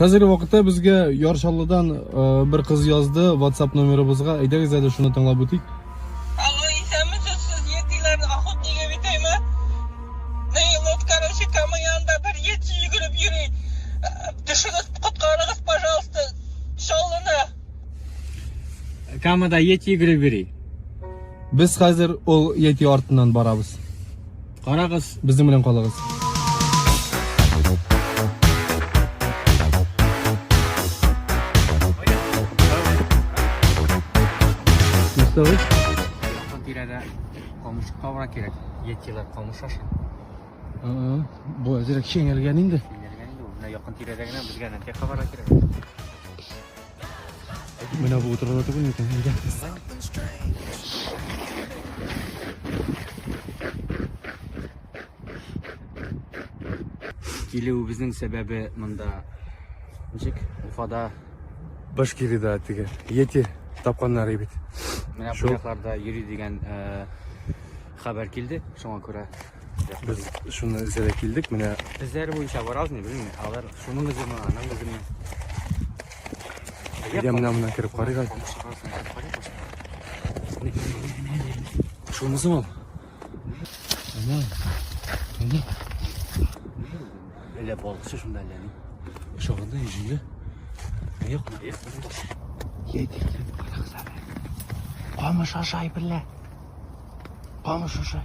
Хәзерге вакытта безгә Яр Чаллыдан э, бер кыз язды WhatsApp номерыбызга. Әйдәгез әле шуны тыңлап үтик. Алло, исәнмесез, сез Йетиләр охотнигы бит әйме? Ни, вот, короче, Кама янында бер Йети йөгереп йөри. Э, Төшегез, коткарыгыз, пожалуйста, Чаллыны. Камада Йети йөгереп йөри. Без хәзер ул Йети артыннан барабыз. Карагыз. Безнең белән калыгыз. Нәрсә ул? Якын тирәдә камыш кабыра кирәк. Йетиләр камыш ашый. Ага, бу әзрәк чәңәлгән инде. Чәңәлгән инде ул. Менә якын тирәдә генә безгә нәтиҗә кабара кирәк. Менә бу утыруда түгел микән? Әйдә. Килүебезнең сәбәбе монда ничек? Уфада Башкирида теге Йети тапканнар бит. Менә бу якларда йөри дигән э, хәбәр килде, шуңа күрә без шуны эзләргә килдек. Менә эзләр буенча барабыз, не белмим. Алар шуның эземе, аның эземе? Әйдә менә моннан кереп карыйк әле. Шунысы ул. Әнә. Әнә. Әллә балыкчы шунда әллә ни. Ошаганда җөйле. Юк. Карагыз әле. Камыш ашай берлә. Камыш ашай.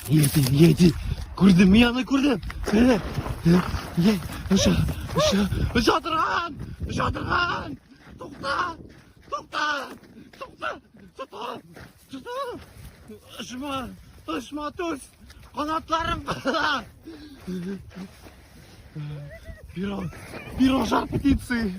Еди, еди. Күрдем, мин аны күрдем. Е, оча, оча, оча торган, оча торган. Тукта, тукта, тукта, тотам, тотам. Очма, очма, түз. Канатларым кына. Перо, перо жар птицы.